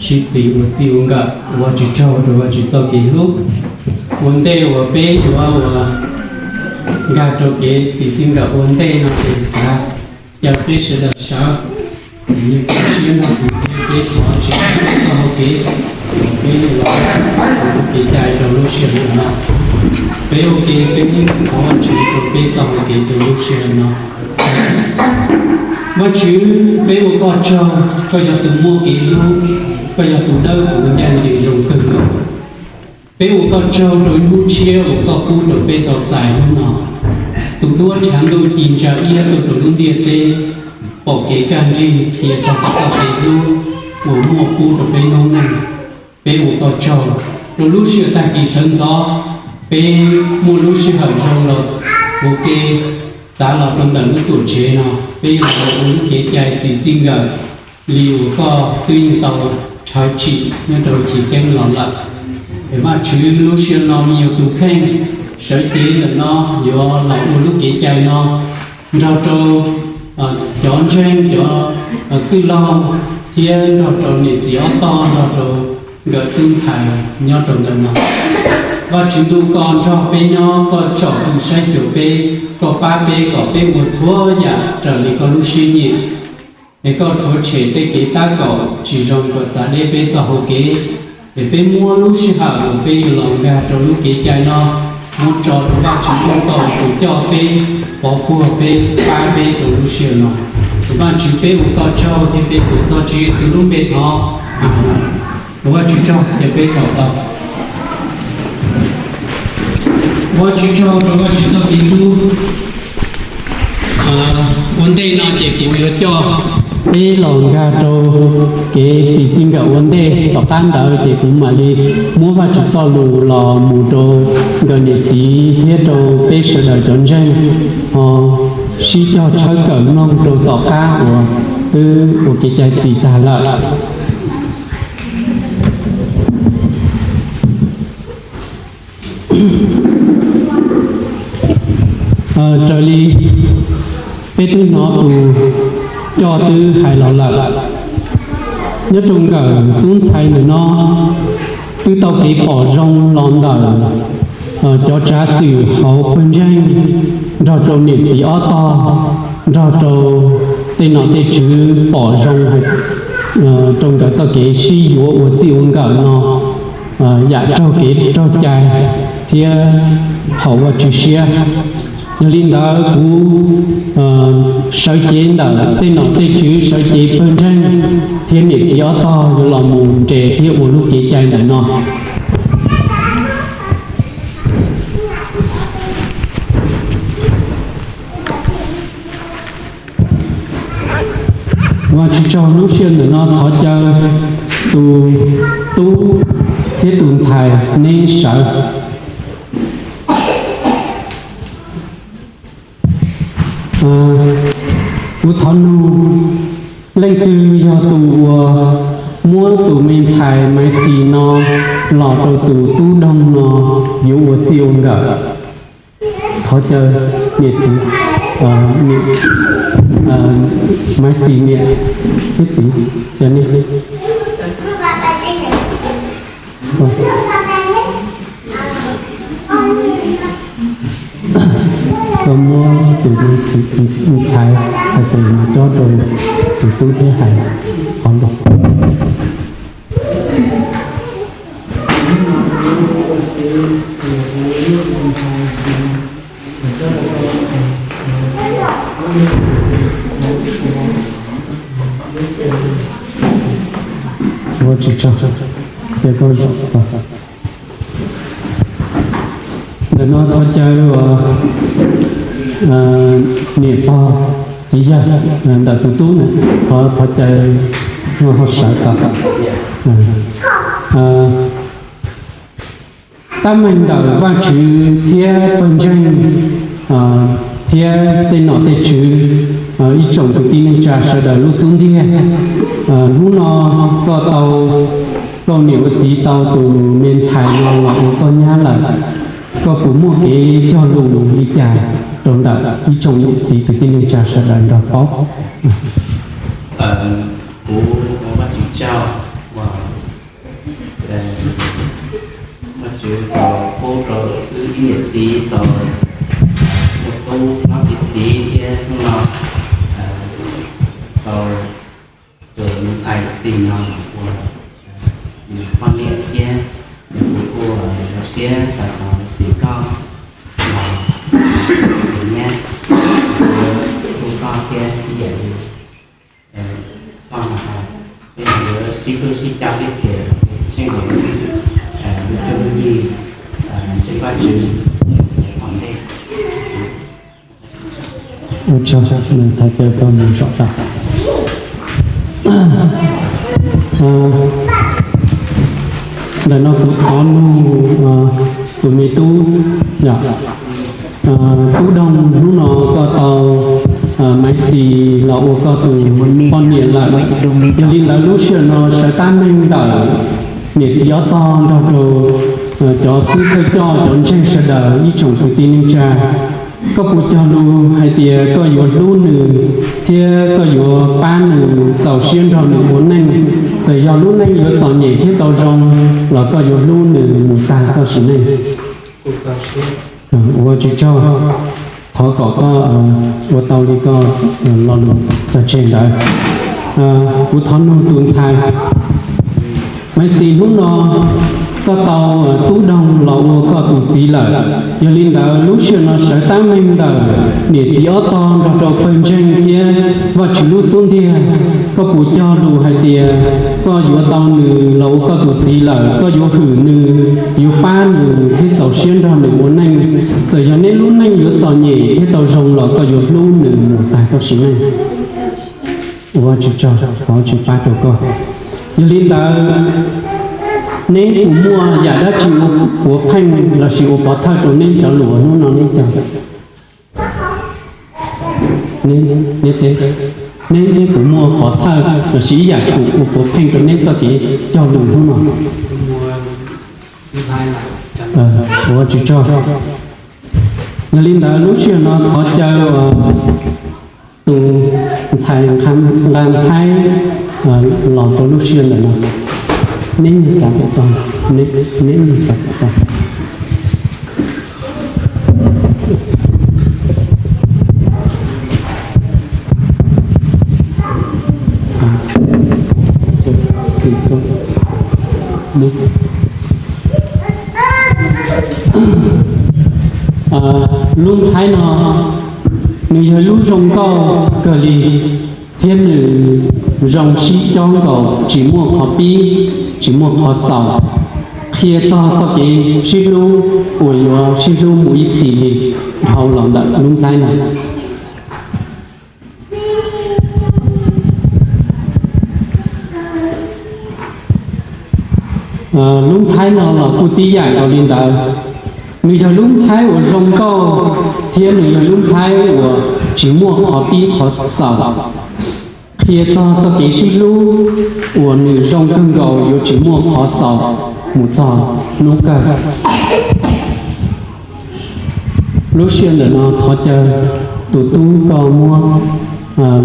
sib txig ua txij ua nkawm, ua Vajtswv tsaug rau Vajtswv txoj kev hlub. Ua ntej uas peb yuav ua nkag rau kev txij txij nkawm ua ntej no ces xav caw peb sawv daws sawv, ces nej cia siab nrog kuv thiab peb thov Vajtswv txoj hau kev, peb los ua kev cai rau lub sij hawm no. Peb ua ke peb thov Vajtswv rau peb txoj hau kev rau lub sij hawm no. Vajtswv, peb ua koj tsaug, koj yog tus muaj kev hlub, koj yog tus dawb huv ncaj ncees zoo kawg nkaus. Peb ua koj tsaug rau hnub tshiab uas koj pub rau peb tau txais hnub no. Tus duab tshav ntuj ci ntsa iab tuaj rau lub ntiaj teb, pom kev kaj nrig qhia txog koj txoj kev hlub uas muaj pub rau peb noob neej. Peb ua koj tsaug rau lub sij hawm tag kis sawv ntxov, peb muaj lub sij hawm zoo los ua ke tav los rau ntawm lub tuam tsev no, peb yuav los ua lub kev cai txij txij nkawm li uas koj twb yeej tau rhawv tsim nyob rau chiv keeb los lawm. Es Vajtswv, lub sij hawm no me nyuam tus kheej sawv cev ntawm no yuav los ua lub kev cai no nrog rau cov ntseeg, cov txwj laug thiab nrog rau niam txiv ob tog, nrog rau nkawm tub ntxhais nyob rau ntawm no. Vajtswv ntuj, koj nrog peb nyob, koj tsom kwm saib xyuas peb, koj pab peb kom peb ua txhua yam raws li koj lub siab nyiam. Es koj rhuav tshem tej kev tab kaum tsis zoo kom txav deb peb txoj hau kev. Es peb muab lub sij hawm uas peb yuav los nkag rau lub kev cai no muab tso rau Vajtswv ntuj, koj ua tus coj peb, pov puag peb, pab peb rau lub sij hawm no. Tus Vajtswv, peb ua koj tsaug thiab peb tuav txog Tswv Yexus lub npe thov. Tus Vajtswv tsaug, ces peb thov tau. Ua Vajtswv tsaug rau Vajtswv txoj kev hlub. Ua ntej no ces kuv yuav coj peb los nkag rau kev txij txij nkawm ua ntej. Tom qab ntawd ces kuv mam li muab Vajtswv txoj lus los mus rau nkawm niam txiv thiab rau peb sawv daws cov ntseeg ho sib cog tshawb kawm mloog rau tom qab uas twb ua kev cai txij tag lawm. Raws li peb twb hnov tus coj twb hais los lawm, nyob rau nkawm tub ntxhais ntawm no twb tau kev pom zoo los ntawm cov tsav xwm hauv pawg ntseeg, nrog rau niam txiv ob tog, nrog rau tej nom tej tswv pom zoo rau nkawd txoj kev sib yuav ua txij ua nkawm no yam raug kev raug cai thiab haum Vajtswv siab. Yog li ntawd kuv sawv cev ntawm tej nom tej tswv, sawv cev pawg ntseeg thiab niam txiv ob tog yuav los mus nres thiab ua lub kev cai ntawm no. Vajtswv tsaug, lub sij hawm ntawm no thov caw tus tub thiab tus ntxhais neb sawv. Kuv thov nug, leej twg yog tus uas muab tus me ntxhais Maiv Xis no los rau tus tub doog no yuav ua txij ua nkawm? Thov caw niam txiv, Maiv Xis niam thiab txiv, cov niam, koj muab tus me ntxhais, ntxhais tes no cob rau tus tub thiab hais qhov lus. Ua tsis tsaug, ces koj zam tau. Ntawm no thov caw niam pog txiv yawg ntawm tus tub na, thov, thov caw ho sawv tau. Tab meeg ntawm Vajtswv thiab pawg ntseeg thiab tej nom tej tswv, ib tsoom kwv tij neej tsa sawv daws lub xub ntiag, hnub no koj tau, koj niam ua txiv tau tus me ntxhais no los ua koj nyab lawm, koj puas muaj kev cog lus li cas rau ntawm ib tsoom niam txiv kwv tij neej tsa sawv daws nrog paub? Kuv ua Vajtswv tsaug uas Vajtswv tau pub rau wb ib niam txiv tau ua tub hlob txiv txiv thiab hnub no tau tus ntxhais Xis no ua nws poj niam thiab, kuv kuj zoo siab txais qhov Xis koj los tus nyab, kuv hlub koj thiab ib yam li koj no, peb yuav sib hlub sib caum sib qhia tsheej nkaus lub cuab lub yig ntsib Vajtswv tom ntej. Ua tsaug, thov caw koj mus saum tag. Ntawm no kuv thov nug tus me tub, Tub Doog, hnub no koj tau Maiv Xis los ua koj tus poj niam lawm. Yog li ntawd lub sij hawm no sawv tab meeg ntawm niam txiv ob tog nrog rau cov xib thawj coj, cov ntseeg sawv daws, ib tsoom kwv tij neej tsa, koj puas cog lus hais tias koj yuav hlub nws thiab koj yuav pab nws txaus siab nrog nws ua neej, txawm yog lub neej yuav txom nyem thiab tau zoo los koj yuav hlub nws mus tag koj sim neej? Ua tsaug, thov kom koj ua tau li koj lo lus cog tseg ntawd. Kuv thov nug tus ntxhais, Maiv Xis, hnub no koj tau Tub Doog los ua koj tus txiv lawm. Yog li ntawd lub sij hawm no sawv tab meeg ntawm niam txiv ob tog nrog rau pawg ntseeg thiab Vajtswv lub xub ntiag, koj puas cog lus hais tias koj yuav tau nws los ua koj tus txiv lawm, koj yuav hwm nws, yuav pab nws thiab txaus siab nrog nws ua neej, txawm yog neb lub neej yuav txom nyem thiab tau zoo los koj yuav hlub nws mus tag koj sim neej? Ua tsaug, thov Vajtswv pab rau koj. Yog li ntawd, neb puas muaj yam dab tsi ua puav pheej lossis ua pov thawj rau neb cov lus hnub no neb cog? Neb, neb puas muaj pov thawj lossis ib yam ua puav pheej rau neb txoj kev cog lus hnub no? Ua tsaug. Yog li ntawd lub sij hawm no thov caw tus ntxhais Nqa Thaib los rau lub sij hawm ntawm no. Neb nyuag txav txim tau, neb nyuag txav txim tau. Lub Thaib no nws yog lub zoo nkauj kawg li, thiab nws zoo sib cob nkaus, tsis muaj qhov pib, tsis muaj qhov xaus, qhia txog txoj kev sib hlub uas yuav sib hlub mus ib txhis li dhau los ntawm lub Thaib no. Lub Thaib no los kuj tib yam nkaus li ntawd. Nws yog lub Thaib uas zoo nkauj thiab nws yog lub Thaib uas tsis muaj qhov pib qhov xaus, qhia txog txoj kev sib hlub uas nws zoo kawg nkaus yuav tsis muaj qhov xaus mus txog hnub kawg. Lub sij hawm ntawm no thov caw tus tub koj muab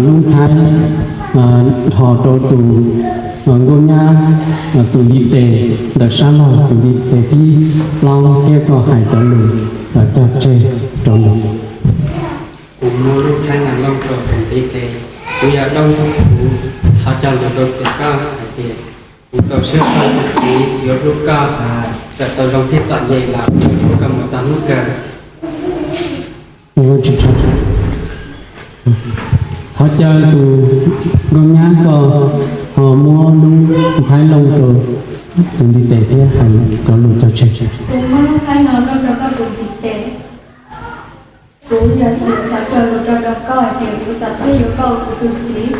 lub Thaib dhos rau tus nkauj nyab, tus ntiv tes ntawm sab laug, tus ntiv tes thib plaub, thiab koj hais cov lus cog tseg rau nws. Kuv muab lub Thaib no looj rau tus ntiv tes. Kuv yog Doog, kuv thov cog lus rau xim koj hais tias kuv txaus siab koj tus txiv yuav hlub koj, txawm tau zoo thiab txom nyem los yuav hlub koj mus txog hnub kawg. Thov caw tus nkauj nyab koj ho muab lub Thaib looj rau tus ntiv tes thiab hais cov lus cog tseg. Kuv muab lub Thaib no looj rau koj tus ntiv tes. Kuv yog xim thov cog lus rau koj hais tias kuv txaus siab yuav koj ua kuv tus txiv.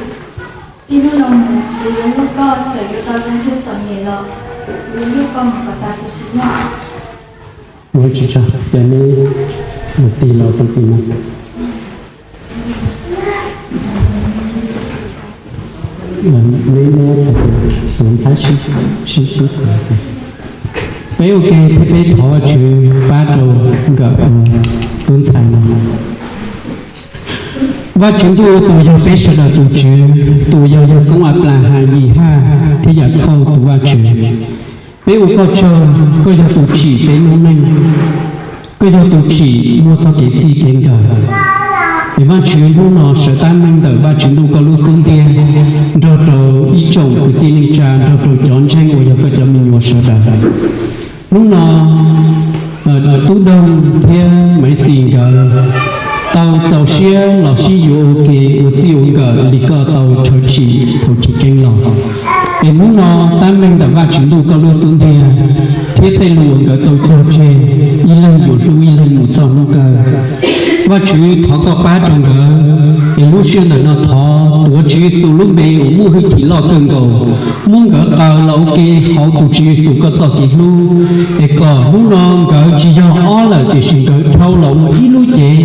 Txij hnub no mus kuv yuav hlub koj, txawm yuav tau zoo thiab txom nyem los kuv yuav hlub koj mus kom tas kuv sim neej. Ua tsaug, ces neb tig los rau tim no. Neb muab txhais tes tus Thaib sib sib. Peb ua ke thiab peb thov Vajtswv pab rau nkawm tub ntxhais no. Vajtswv ntuj, tus yog peb sawv daws tus Tswv, tus yog yawg koob Anplaghas, Yihaj thiab Yakhauj tus Vajtswv. Peb ua koj tsaug, koj yog tus tsim peb lub neej, koj yog tus tsim muaj txoj kev txij kev nkawm. Es Vajtswv, hnub no sawv tab meeg ntawm Vajtswv ntuj koj lub xub ntiag nrog rau ib tsoom kwv tij neej tsa, nrog rau cov ntseeg uas yog koj cov me nyuam sawv daws. Hnub no Tub Doog thiab Maiv Xis nkawd tau txaus siab los sib yuav ua ke ua txij ua nkawm li koj tau rhawv tsim thaum chiv keeb los. Es hnub no tab meeg ntawm Vajtswv ntuj koj lub xub ntiag thiab tej lus uas nkawd tau cog tseg, ib leeg yuav hlub ib leeg mus txog hnub kawg. Vajtswv, thov koj pab rau nkawd, es lub sij hawm ntawm no thov tuav Tswv Yexus lub npe uas muaj hwj chim loj kawg nkaus, muab nkawd qaws los ua ke hauv tus Tswv Yexus koj txoj kev hlub, es kom hnub no nkawd tsis yog ob lawm tiam sis nkawd dhau los ua ib lub cev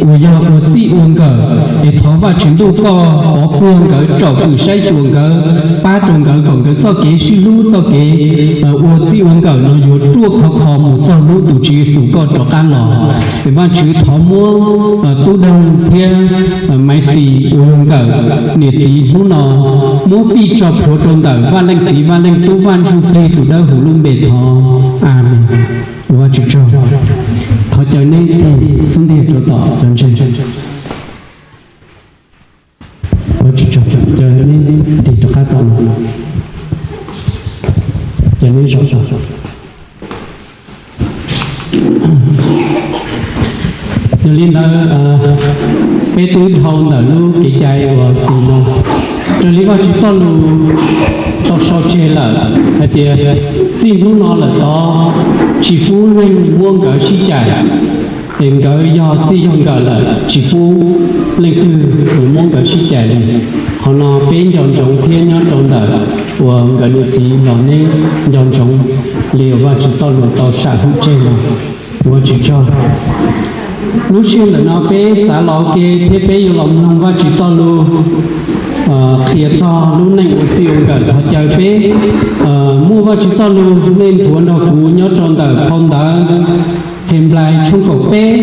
uas yog ua txij ua nkawm. Es thov Vajtswv ntuj koj pov puag nkawd, tsom kwm saib xyuas nkawd, pab rau nkawd kom nkawd txoj kev sib hlub, txoj kev ua txij ua nkawm no yuav ruaj khov kho mus txog hnub tus Tswv Yexus koj rov qab los. Es Vajtswv, thov muab Tub Doog thiab Maiv Xis uas yog nkawm niam txiv hnub no muab fij tso plhuav rau ntawm Vaj Leej Txiv, Vaj Leej Tub, Vaj Ntsuj Plig tus dawb huv lub npe thov, Amees. Ua Vajtswv tsaug. Thov caw neb tig xub ntiag rau tom cov ntseeg. Ua Vajtswv tsaug, caw neb tig rov qab tom no, caw neb zaum tau. Yog li ntawd, peb twb dhau ntawm lub kev cai uas txuas no, raws li Vajtswv txoj lus tau sau tseg lawm hais tias txij hnub no lawm tod tsis pub neeg muab nkawd sib cais, es nkawd yog txij yog nkawm lawm tsis pub leej twg yuav muab nkawd sib cais li. Qhov no peb nco ntsoov thiab nyob rau ntawm uas nkawm niam txiv los neb nco ntsoov li uas Vajtswv txoj lus tau sam hwm tseg no. Ua Vajtswv tsaug. Lub sij hawm ntawm no peb txav los ua ke thiab peb yuav los mloog Vajtswv txoj lus qhia txog lub neej ua txij ua nkawm. Thov caw peb muaj Vajtswv txoj lus nej nthuav nrog kuv nyob rau ntawm phau ntawv Henplais tshooj kaum peb.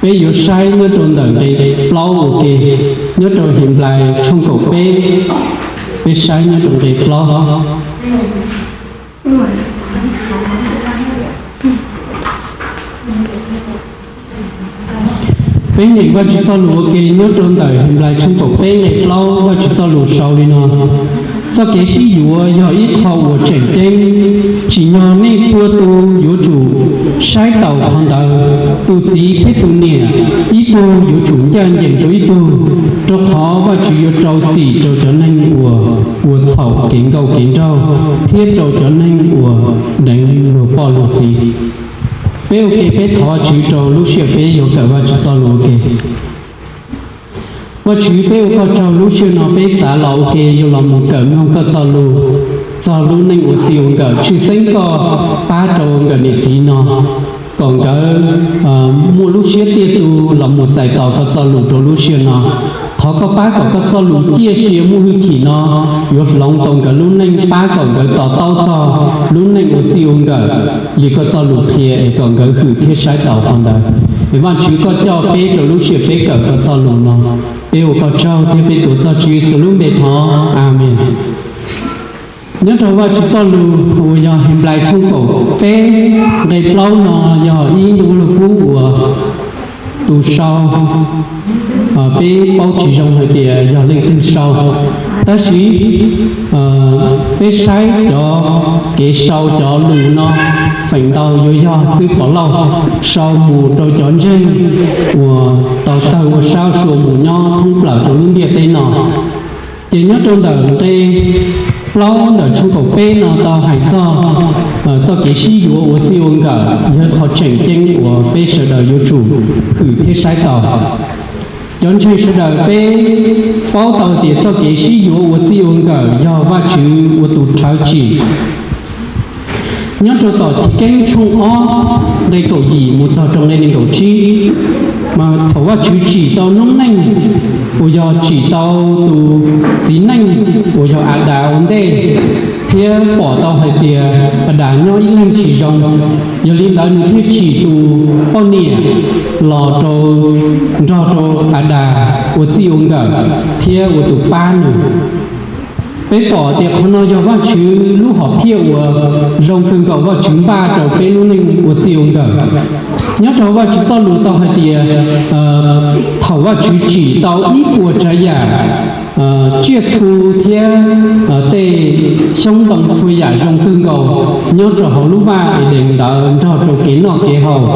Peb yuav saib nyob rau ntawm nqe plaub ua ke, nyob rau Henplais tshooj kaum peb, peb saib nyob rau nqe plaub. Peb nyeem Vajtswv txoj lus ua ke nyob rau ntawm Henplais tshooj kaum peb nqe plaub, Vajtswv txoj lus sau li no: Txoj kev sib yuav yog ib qho uas tseem ceeb, tsim nyog nej txhua tus yuav tsum saib taus qhov ntawd. Tus txiv thiab tus niam ib tug yuav tsum ncaj ncees rau ib tug, rau qhov Vajtswv yuav rau txim rau cov neeg uas ua txhaum kev nkauj kev nraug thiab rau cov neeg uas deev luag poj luag txiv. Peb ua ke peb thov Vajtswv rau lub sij hawm peb yuav kawm Vajtswv txoj lus ua ke. Vajtswv, peb ua koj tsaug lub sij hawm no peb txav los ua ke yuav los mus kawm mloog koj txoj lus txog lub neej ua txij ua nkawm. Tshwj xeeb koj pab rau nkawm niam txiv no kom nkawd muaj lub siab tiaj tus los mus txais tos koj txoj lus rau lub sij hawm no. Thov koj pab kom koj txoj lus ciaj sia muaj hwj chim no yuav hloov tau nkawd lub neej, pab kom nkawd to taub txog lub neej ua txij ua nkawm li koj txoj lus qhia, es kom nkawd hwm thiab saib taus qhov ntawd. Es Vajtswv, koj coj peb rau lub sij hawm peb kawm koj txoj lus no, peb ua koj tsaug thiab peb tuav txog Tswv Yexus lub npe thov, Amees. Nyob rau Vajtswv txoj lus uas yog Henplais tshooj kaum peb nqe plaub no yog ib ntu lug kub uas tus sau peb paub tsis zoo hais tias yog leej twg sau, tab sis peb saib cov kev sau cov lus no feem ntau yuav yog xib hwb Pov Lauj sau mus rau cov ntseeg uas tau tawg ua sab ua sua mus nyob thoob plaws rau lub ntiaj teb no. Ces nyob rau ntawm nqe plaub ntawm tshooj kaum peb no tau hais txog txoj kev sib yuav ua txij ua nkawm yog qhov tseem ceeb uas peb sawv daws yuav tsum hwm thiab saib taus. Cov ntseeg sawv daws, peb paub tau tias txoj kev sib yuav ua txij ua nkawm yog Vajtswv ua tus rhawv tsim. Nyob rau tom Chivkeeb tshooj ob nqe kaum yim mus txog rau nqe nees nkaum tsib, mas thaum Vajtswv tsim tau noob neej uas yog tsim tau tus txiv neej uas yog Adas ua ntej, thiab pom tau hais tias Adas nyob ib leeg tsis zoo, yog li ntawd nws thiaj tsim tus poj niam los rau, nrog rau Adas ua txij ua nkawm thiab ua tus pab nws. Peb pom tias qhov no yog Vajtswv lub hom phiaj uas zoo kawg nkaus Vajtswv npaj rau peb lub neej ua txij ua nkawm. Nyob rau Vajtswv txoj lus tau hais tias, thaum Vajtswv tsim tau ib puas tsav yam tsiaj txhu thiab tej xyoob ntoo txhua yam zoo kawg nkaus nyob rau hauv lub vaj Edees ntawd nrog rau kev noj kev haus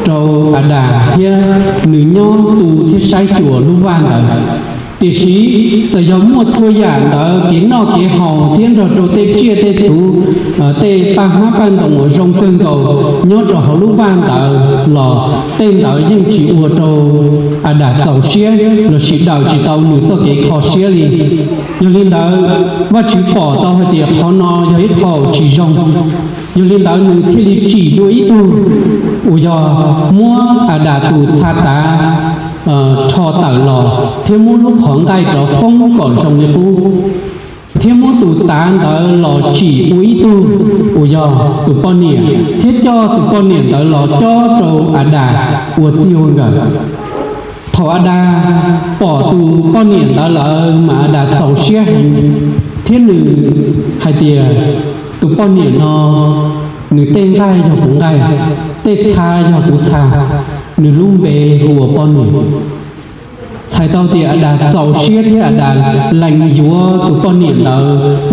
rau Adas thiab nws nyob tu thiab saib xyuas lub vaj ntawd. Tiam sis txawm yog muaj txhua yam ntawd, kev noj kev haus thiab nrog rau tej tsiaj tej txhu, tej paj hmab paj ntoos uas zoo kawg nkaus nyob rau hauv lub vaj ntawd los tej ntawd yeej tsis ua rau Adas txaus siab lossis daws tsis tau nws txoj kev kho siab li. Yog li ntawd, Vajtswv pom tau hais tias qhov no yog ib qho tsis zoo. Yog li ntawd nws thiaj li tsim dua ib tug uas yog muab Adas tus txha tav rho tawm los thiab muab lub qhov nqaij rov foob kom zoo li qub, thiab muab tus tav ntawd los tsim ua ib tug uas yog tus poj niam, thiab coj tus poj niam ntawd los cob rau Adas ua txij ua nkawm. Thaum Adas pom tus poj niam ntawd lawm mas Adas txaus siab heev, thiab nws hais tias tus poj niam no nws tej nqaij yog kuv nqaij, tej txha yog kuv txha, nws lub npe hu ua poj niam. Txhais tau tias Adas txaus siab thiab Adas lees yuav tus poj niam ntawd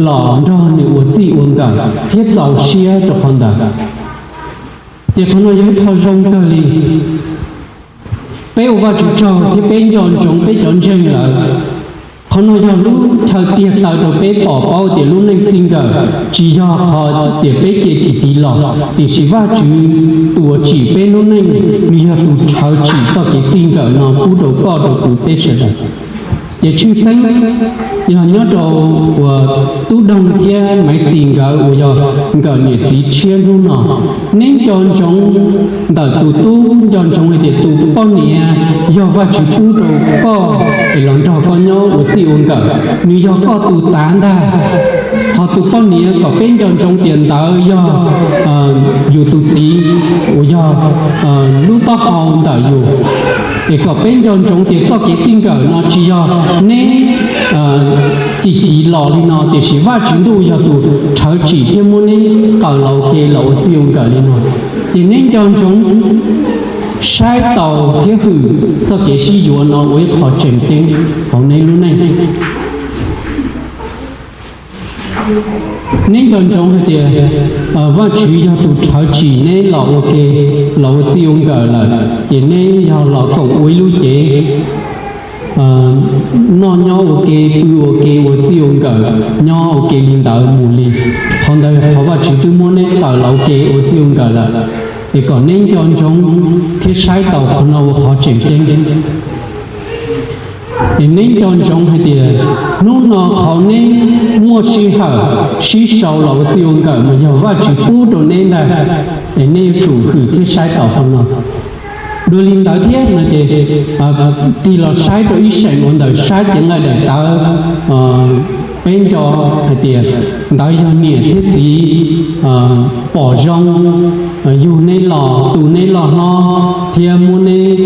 los nrog nws ua txij ua nkawm thiab txaus siab rau qhov ntawd. Ces qhov no yog ib qho zoo kawg li. Peb ua Vajtswv tsaug thiab peb nco ntsoov peb cov ntseeg lawm. Qhov no yog lub chaw tiag taw rau peb pom paub tias lub neej txij nkawm tsis yog qhov tias peb cia tsis tiv los, tiam sis Vajtswv tus uas tsim peb lub neej, nws yog tus rhawv tsim txoj kev txij nkawm no pub rau koj rau kuv peb sawv daws. Ces tshwj xeeb yog nyob rau uas tub Doog thiab Maiv Xis nkawd uas yog nkawm niam txiv tshiab hnub no, neb nco ntsoov ntawm tus tub nco ntsoov hais tias tus poj niam yog Vajtswv pub rau koj es los nrog koj nyob ua txij ua nkawm, nws yog koj tus tav ntag. Ho tus poj niam kom peb nco ntsoov tias ntawd yog yus tus txiv uas yog lub taub hau ntawm yus. Es kom peb nco ntsoov tias txoj kev txij nkawm no tsis yog neb cim kiv los li no, tiam sis Vajtswv ntuj yog tus rhawv tsim thiab muab neb qaws los ua ke los ua txij ua nkawm li no. Ces neb nco ntsoov saib taus thiab hwm txoj kev sib yuav no ua ib qho tseem ceeb hauv neb lub neej. Neb nco ntsoov hais tias Vajtswv yog tus rhawv tsim neb los ua ke, los ua txij ua nkawm lawm, ces neb yog los koom ua ib lub cev noj nyob ua ke, pw ua ke, ua txij ua nkawm nyob ua ke li ntawd mus li. Qhov ntawd qhov Vajtswv twb muab neb qaws los ua ke ua txij ua nkawm lawm, es kom neb nco ntsoov thiab saib taus qhov no ua qhov tseem ceeb. Es neb nco ntsoov hais tias hnub no qhov neb muaj sij hawm sib sau los ua txij ua nkawm mas yog Vajtswv pub rau neb ntag, es neb yuav tsum hwm thiab saib taus qhov no. Dua li ntawd thiab no ces tig los saib rau ib seem uas ntawm sab cev nqaij daim tawv, peb nco hais tias ntawd yog niam thiab txiv pom zoo yug neb los, tu neb loj hlob thiab muab neb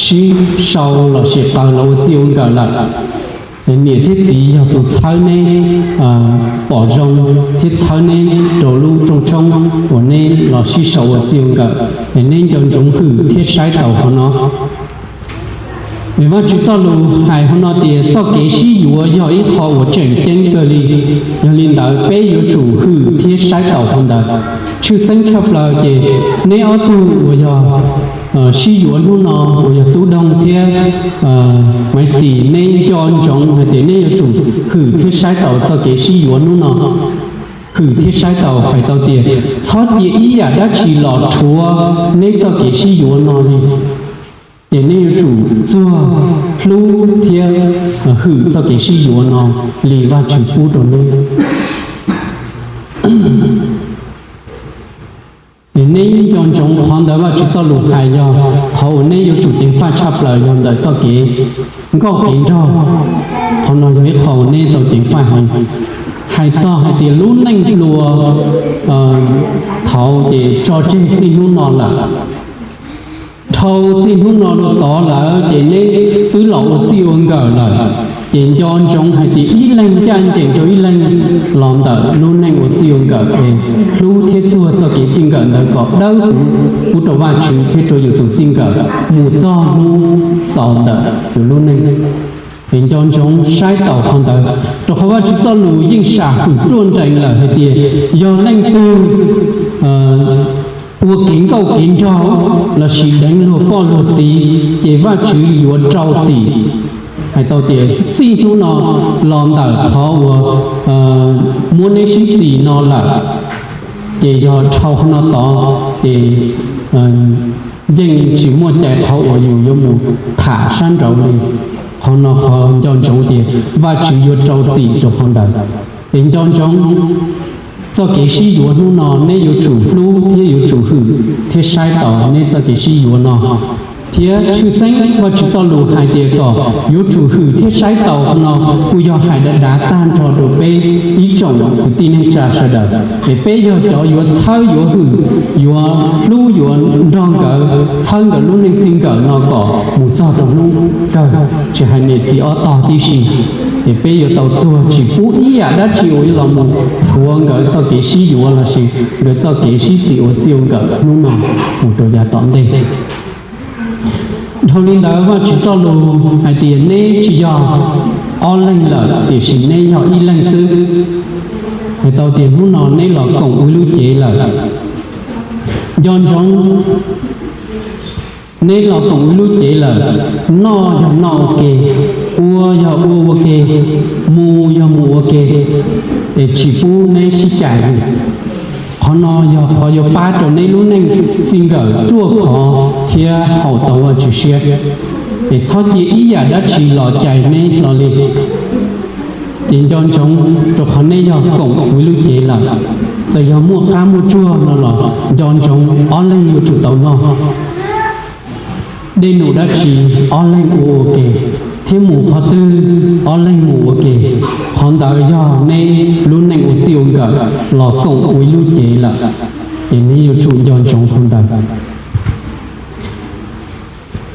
sib sau los sis qaws los ua txij ua nkawm lawm. Niam thiab txiv yog tus txhawb neb pom zoo thiab txhawb neb rau lub rooj tshoob uas neb los sib sau ua txij ua nkawm, es neb nco ntsoov hwm thiab saib taus qhov no. Es Vajtswv txoj lus hais hauv no tias txoj kev sib yuav yog ib qho uas tseem ceeb kawg li. Yog li ntawd peb yuav tsum hwm thiab saib taus qhov ntawd. Tshwj xeeb tshaj plaws ces neb ob tug uas yog sib yuav hnub no uas yog tub Doog thiab Maiv Xis, neb nco ntsoov hais tias neb yuav tsum hwm thiab saib taus txoj kev sib yuav hnub no. Hwm thiab saib taus hais tau tias txhob cia ib yam dab tsi los rhuav neb txoj kev sib yuav no li. Ces neb yuav tsum txuag hlub thiab hwm txoj kev sib yuav no li Vajtswv pub rau neb. Es neb nco ntsoov qhov ntawd Vajtswv txoj lus hais yog qhov uas neb yuav tsum ceev faj tshaj plaws yog ntawm txoj kev nkauj kev nraug. Qhov no yog ib qho uas neb tau ceev faj heev. Hais txog hais tias lub neej dua thaud ces tso tseg txij hnub no lawm. Dhau txij hnub no rau tod lawm ces neb twb los ua txij ua nkawm lawm. Ces nco ntsoov hais tias ib leeg ncaj ncees rau ib leeg los ntawm lub neej ua txij ua nkawm es hlub thiab txuag txoj kev txij nkawm ntawd kom dawb huv pub rau Vajtswv thiab rau yus tus txij nkawm mus txog hnub xaus ntawm yus lub neej. Es nco ntsoov saib taus qhov ntawd, rau qhov Vajtswv txoj lus yeej sam hwm ruaj nrees lawm hais tias yog leej twg ua kev nkauj kev nraug lossis deev luag poj luag txiv ces Vajtswv yuav rau txim. Hais tau tias txij hnub no los ntawm qhov uas muab neb sib txim no lawm, ces yog dhau qhov no tod ces yeej tsis muaj cai qhov uas yus yuav mus tham sab nraud li. Qhov no qhov nco ntsoov tias Vajtswv yuav rau txim rau qhov ntawd. Es nco ntsoov txoj kev sib yuav hnub no neb yuav tsum hlub thiab yuav tsum hwm thiab saib taus neb txoj kev sib yuav no. Thiab tshwj xeeb Vajtswv txoj lus hais tias kom yuav tsum hwm thiab saib taus no kuj yog hais dav dav tag nrho rau peb ib tsoom kwv tij neej tsa sawv daws, es peb yog cov yuav txhawb yuav hwm, yuav hlub yuav nrog nkawd txhawb nkawd lub neej txij nkawm no kom mus txog rau hnub kawg, tsis hais niam txiv ob tog tib si. Es peb yuav tau txuag tsis pub ib yam dab tsi uas yuav los mus thuav nkawd txoj kev sib yuav lossis nkawd txoj kev sib txim ua txij ua nkawm hnub no mus rau yav tom ntej. Dhau li ntawd Vajtswv txoj lus hais tias neb tsis yog ob leeg lawm tiam sis neb yog ib leeg xwb. Hais tau tias hnub no neb los koom ua ib lub cev lawm. Nco ntsoov, neb los koom ua ib lub cev lawm, noj yog noj ua ke, ua yog ua ua ke, mus yog mus ua ke, es tsis pub neb sib cais li. Qhov no yog qhov yuav pab rau neb lub neej txij nkawm ruaj khov thiab haum tau Vajtswv siab. Es txhob cia ib yam dab tsi los cais neb hlo li. Ces nco ntsoov rau qhov neb yog koom ua ib lub cev lawm, txawm yog muaj qab muaj tsuag no los nco ntsoov ob leeg yuav tsum tau noj. Dej num dab tsi ob leeg ua ua ke, thiab mus qhov twg ob leeg mus ua ke. Qhov ntawd yog neb lub neej ua txij ua nkawm los koom ua ib lub cev lawm, ces neb yuav tsum nco ntsoov qhov ntawd.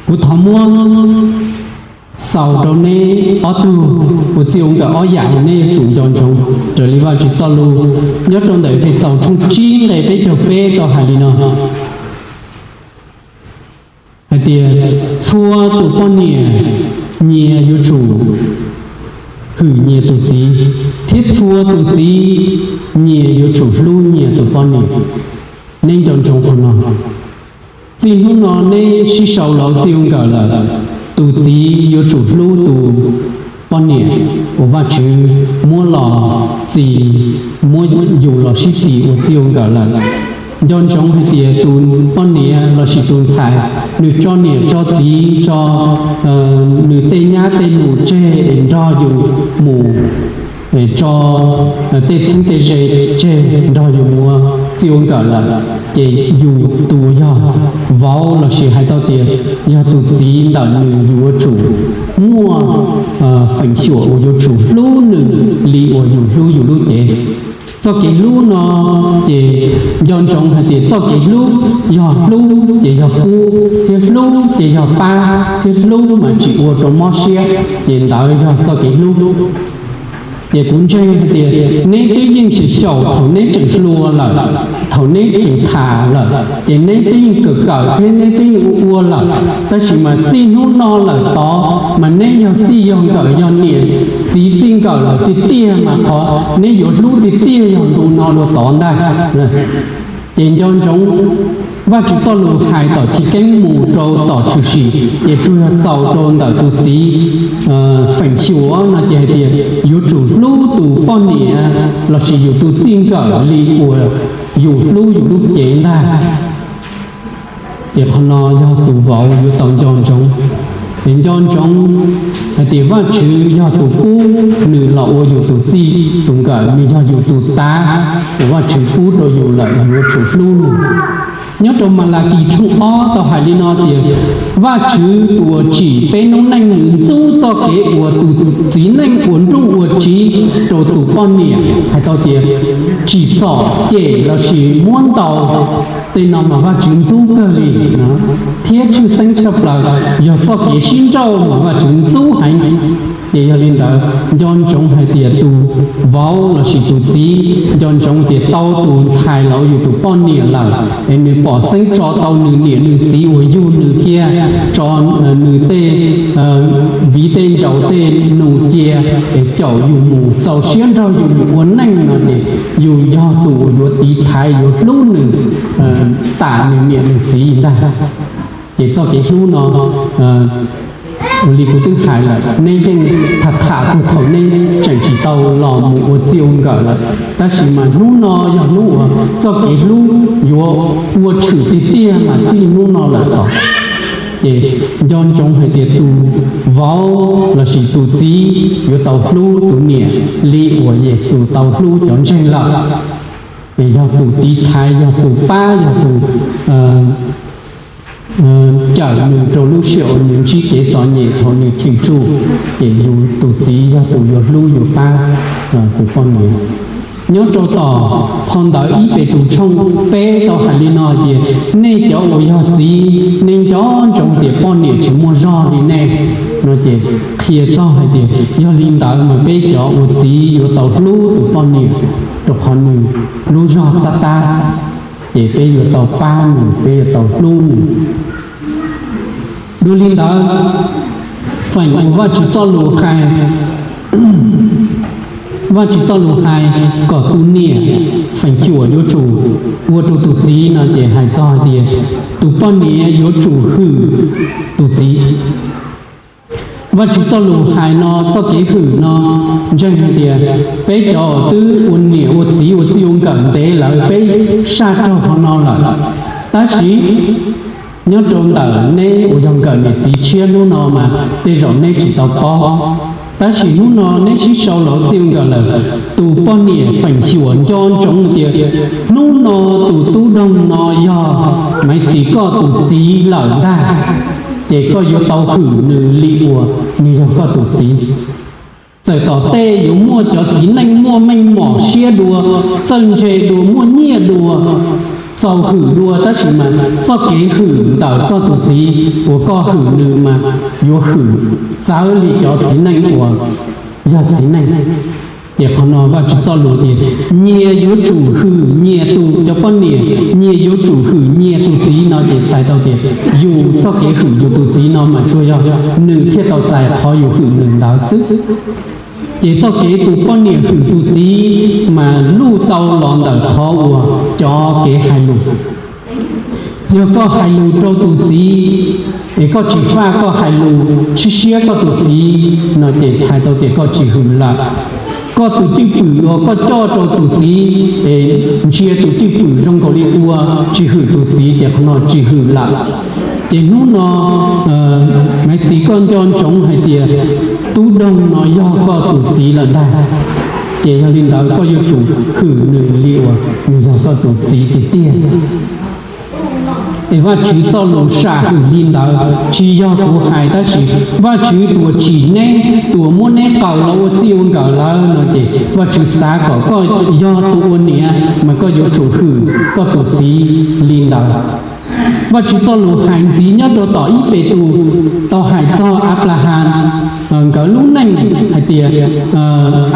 Kuv thov muab xaus rau neb ob tug ua txij ua nkawm ob yam uas neb yuav tsum nco ntsoov raws li Vajtswv txoj lus nyob rau ntawm Efexaus tshooj tsib nqe peb caug peb tau hais li no hais tias, txhua tus poj niam nyias yuav tsum hwm nyias tus txiv, thiab txhua tus txiv nyias yuav tsum hlub nyias tus poj niam. Neb nco ntsoov qhov no. Txij hnub no neb sib sau los txij ua nkawm lawm, tus txiv yuav tsum hlub tus poj niam uas Vajtswv muab los txis, muab yus los sib txis ua txij ua nkawm lawm. Nco ntsoov hais tias tus poj niam lossis tus ntxhais, nws tso niam tso txiv, tso nws tej nyab tej nus tseg es nrog yus mus, tso tej txheeb tej ze tseg nrog yus mus ua txij ua nkawm lawm, ces yus tus yog vauv lossis hais tau tias yog tus txiv ntawm nws yuav tsum muaj feem xyuam uas yuav tsum hlub nws li uas yus hlub yus lub cev. Txoj kev hlub no ces nco ntsoov hais tias txoj kev hlub yog hlub ces yog pub, thiab hlub ces yog pab, thiab hlub mas tsis ua rau mob siab, ces ntawd yog txoj kev hlub. Ces kuv ntseeg hais tias neb twb yeej xyaum xyaum thaum neb tseem hluas lawm, thaum neb tseem tham lawm, ces neb twb yeej kawm kawm thiab neb twb yeej ua ua lawm, tab sis mas txij hnub no lawm tod mas neb yog txij yog nkawm yog niam txiv txij nkawm lawm tiag tiag mas qhov neb yuav hlub tiag tiag yog ntu no dua tod ntag. Ces nco ntsoov Vajtswv txoj lus hais tom chiv keeb mus rau tom tshwm sim ces tsuas yog xaus rau ntawm tus txiv feem xyuam no ces hais tias yuav tsum hlub tus poj niam lossis yus tus txij nkawm li uas yus hlub yus lub cev ntag. Ces qhov no yog tus vauv yuav tau nco ntsoov, es nco ntsoov hais tias Vajtswv yog tus pub nws los ua yus tus txij tus nkawm, nws yog yus tus tav uas Vajtswv pub rau yus lawm, yuav tsum hlub nws. Nyob rau Malakis tshooj ob tau hais li no tias Vajtswv tus uas tsim peb noob neej nws ntxub txoj kev uas tus txiv neej ua nruj ua tsiv rau tus poj niam, hais tau tias tsim txom cem lossis muab ntaus tej no mas Vajtswv ntxub kawg li, thiab tshwj xeeb tshaj plaws yog txoj kev sib nrauj mas Vajtswv ntxub heev. Ces yog li ntawd nco ntsoov hais tias tus vauv lossis tus txiv nco ntsoov tias tau tus ntxhais los ua yus tus poj niam lawm es nws pom xeeb tso tau nws niam nws txiv uas yug nws kiag, tso nws tej viv tej ncaus tej nus cia, es caum yus mus txaus siab nrog yus mus ua neej no ces yus yog tus uas yuav tiv thaiv yuav hlub nws tam nws niam nws txiv ntag. Ces txoj kev hlub no, ua li kuv twb hais lawm, neb yeej tham tham thaum neb tseem tsis tau los mus ua txij ua nkawm lawm, tab sis mas hnub no yog hnub uas txoj kev hlub yuav ua tshwm tiag tiag mas txij hnub no lawm tod. Ces nco ntsoov hais tias tus vauv lossis tus txiv yuav tau hlub tus niam li uas Yexus tau hlub cov ntseeg lawm. Ces yog tus tiv thaiv, yog tus pab, yog tus cawm nws rau lub sij hawm uas nws ntsib kev txom nyem thaum nws chim tsuj, ces yus tus txiv yog tus yuav hlub yuav pab tus poj niam. Nyob rau tom qhov ntawd ib Petus tshooj peb tau hais li no tias, nej cov uas yog txiv, nej nco ntsoov tias poj niam tsis muaj zog li nej no ces qhia txog hais tias yog li ntawd mas peb cov ua txiv yuav tau hlub tus poj niam, rau qhov nws lub zog tab tab, ces peb yuav tau pab nws, peb yuav tau hlub nws. Dua li ntawd, feem uas Vajtswv txoj lus hais, Vajtswv txoj lus hais kom tus niam feem xyuam yuav tsum ua rau tus txiv no ces hais txog tias tus poj niam yuav tsum hwm tus txiv. Vajtswv txoj lus hais no, txoj kev hwm no ntseeg hais tias peb cov uas twb ua niam ua txiv ua txij ua nkawm ntev lawm peb saj raug qhov no lawm. Tab sis nyob rau ntawm neb uas yog nkawm niam txiv tshiab hnub no mas tej zaum neb tsis tau paub, tab sis hnub no neb sib sau los txij ua nkawm lawm, tus poj niam feem xyuam nco ntsoov tias hnub no tus tub doog no yog Maiv Xis koj tus txiv lawm ntag, ces koj yuav tau hwm nws li uas nws yog koj tus txiv. Txawm tom tej yuav muaj cov txiv neej muaj meej mom siab dua, txawj ntse dua, muaj nyiaj dua, txaus hwm dua, tab sis mas txoj kev hwm ntawm koj tus txiv uas koj hwm nws mas yuav hwm txawv li cov txiv neej uas yog txiv neej. Ces qhov no Vajtswv txoj lus tias nyias yuav tsum hwm nyias tus, cov poj niam nyias yuav tsum hwm nyias tus txiv no ces txhais tau tias yus txoj kev hwm yus tus txiv no mas tsuas yog nws thiaj tau txais qhov yus hwm nws ntawd xwb. Ces txoj kev tus poj niam hwm tus txiv mas luj tau los ntawm qhov uas cov kev hais lus. Yog koj hais lus rau tus txiv es koj tsis faj, koj hais lus sib siab koj tus txiv no ces txhais tau tias koj tsis hwm lawm. Koj tus cwj pwm uas koj coj rau tus txiv es ntsia tus cwj pwm zoo nkaus li ua tsis hwm tus txiv ces qhov no tsis hwm lawm. Ces hnub no Maiv Xis koj nco ntsoov hais tias tub doog no yog koj tus txiv lawm ntag, ces yog li ntawd koj yuav tsum hwm nws li uas nws yog koj tus txiv tiag tiag. Es Vajtswv txoj lus sam hwm li ntawd tsis yog kuv hais, tab sis Vajtswv tus uas tsim neb, tus uas muab neb qaws los ua txij ua nkawm lawm no ces Vajtswv xav kom koj yog tus ua niam mas koj yuav tsum hwm koj tus txiv li ntawd. Vajtswv txoj lus hais ntxiv nyob rau tom ib Petus tau hais txog Anplahas nkawd lub neej hais tias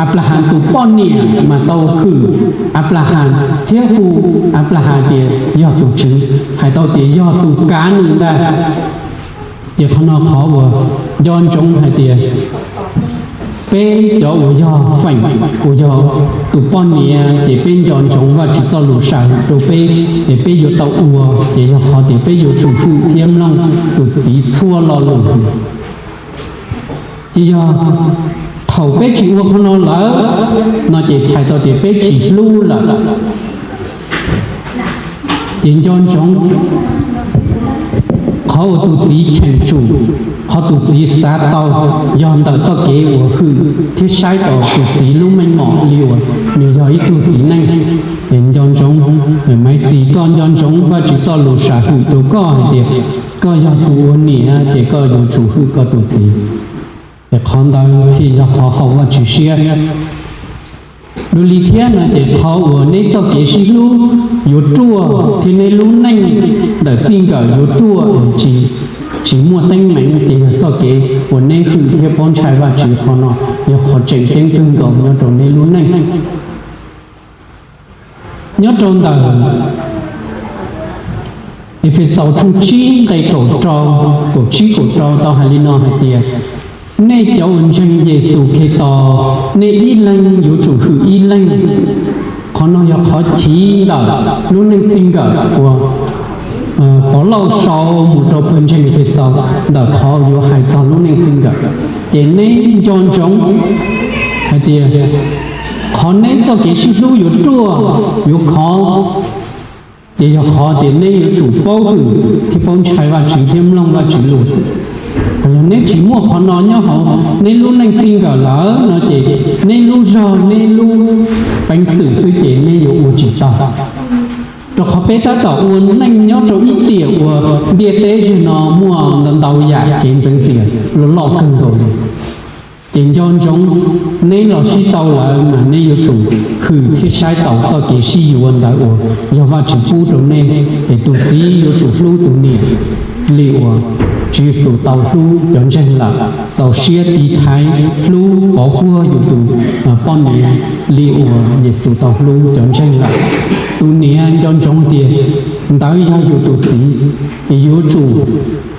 Anplahas tus poj niam mas tau hwm Anplahas thiab hu Anplahas tias yog tus tswv, hais tau tias yog tus kav nws ntag. Ces qhov no qhov uas nco ntsoov hais tias peb cov uas yog feem, uas yog tus poj niam ces peb nco ntsoov Vajtswv txoj lus sam hwm rau peb es peb yuav tau ua, ces yog qhov tias peb yuav tsum hwm thiab mloog tus txiv txhua lo lus. Ces yog thaum peb tsis ua qhov no lawm no ces txhais tau tias peb tsis hlub lawm. Ces nco ntsoov qhov uas tus txiv cheem tsum, qhov tus txiv xav tau yog ntawm txoj kev uas hwm thiab saib tau tus txiv lub meej mom li uas nws yog ib tug txiv neej. Ces nco ntsoov, Maiv Xis koj nco ntsoov Vajtswv txoj lus sam hwm rau koj hais tias koj yog tus ua niam ces koj yuav tsum hwm koj tus txiv. Ces qhov ntawd thiaj yog qhov haum Vajtswv siab. Dua li thiab no ces qhov uas neb txoj kev sib hlub yuav ruaj thiab neb lub neej ntawm txij nkawm yuav ruaj, tsis muaj teeb meem, ces yog txoj kev uas neb hwm thiab paub ntshai Vajtswv. Qhov no yog qhov tseem ceeb kawg nkaus nyob rau neb lub neej. Nyob rau ntawm Efexaus tshooj tsib nqe kaum rau, kaum tsib kaum rau tau hais li no hais tias, nej cov uas ntseeg Yexus Khetos, nej ib leeg yuav tsum hwm ib leeg. Qhov no yog qhov chiv ntawm lub neej txij nkawm uas Pov Lauj sau mus rau pawg ntseeg Efexaus ntawm qhov yuav hais txog lub neej txij nkawm. Ces neb nco ntsoov hais tias qhov neb txoj kev sib hlub yuav ruaj yuav khov, ces yog qhov tias neb yuav tsum paub hwm thiab paub ntshai Vajtswv thiab mloog Vajtswv lus xwb. Yog neb tsis muaj qhov no nyob hauv neb lub neej txij nkawm lawm no ces neb lub zog, neb lub peev xwm xwb ces neb yuav ua tsis tau. Rau qhov peb tab tom ua neej nyob rau ib tiam uas ntiaj teb zig no muaj ntau ntau yam kev ntxeev ntxias loj loj kawg nkaus li. Ces nco ntsoov, neb los sib tau lawm mas neb yuav tsum hwm thiab saib taus txoj kev sib yuav ntawd uas yog Vajtswv pub rau nej, es tus txiv yuav tsum hlub tus niam li uas Tswv Yexus tau hlub cov ntseeg lawm, txaus siab tiv thaiv hlub pov puag yus tus poj niam li uas Yexus tau hlub cov ntseeg lawm. Tus niam nco ntsoov tias ntawd yog yus tus txiv, es yuav tsum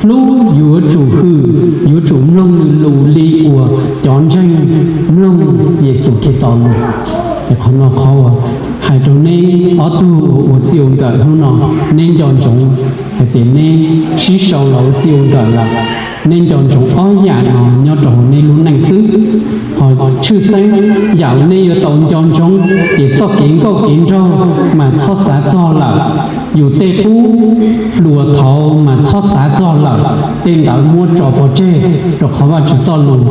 hlub, yuav tsum hwm, yuav tsum mloog nws lus li uas cov ntseeg mloog Yexus Khetos lus. Es qhov no qhov uas hais rau neb ob tug uas ua txij ua nkawm hnub no, neb nco ntsoov hais tias neb sib sau los ua txij ua nkawm lawm, neb nco ntsoov ob yam no nyob rau hauv neb lub neej xwb. Ho tshwj xeeb yam uas neb yuav tau nco ntsoov ces txoj kev nkauj kev nraug mas txhob xav txog lawm, yus tej qub hluas thaud mas txhob xav txog lawm, tej ntawd muab tso pov tseg, rau qhov Vajtswv txoj lus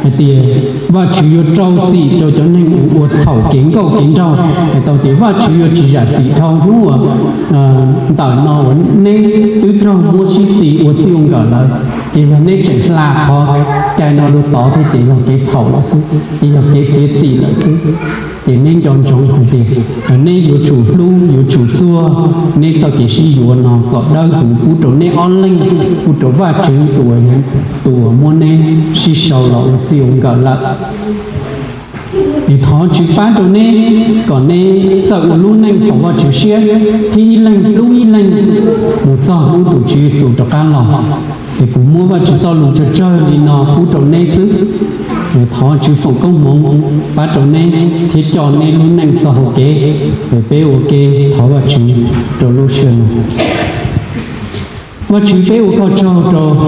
hais tias Vajtswv yuav rau txim rau cov neeg uas ua txhaum kev nkauj kev nraug. Hais tau tias Vajtswv yuav tsis zam txim dhau hnub uas ntawm no uas neb twb raug muab sib txis ua txij ua nkawm lawm, ces yog neb tseem hla qhov cai no dua tod thiab ces yog kev txhaum lawm xwb, ces yog kev txiav txim lawm xwb. Ces neb nco ntsoov hais tias neb yuav tsum hlub, yuav tsum txuag neb txoj kev sib yuav no kom dawb huv pub rau neb ob leeg, pub rau Vajtswv tus uas muab neb sib sau los ua txij ua nkawm lawm. Es thov Tswv pab rau neb kom neb txawj ua lub neej haum Vajtswv siab thiab ib leeg hlub ib leeg mus txog hnub tus Tswv Yexus rov qab los. Es kuv muab Vajtswv txoj lus tsawg tsawg li no pub rau neb xwb. Thov Tswv foom koob hmoov pab rau neb thiab coj neb lub neej txoj hau kev. Es peb ua ke thov Vajtswv rau lub sij hawm no. Vajtswv, peb ua koj tsaug rau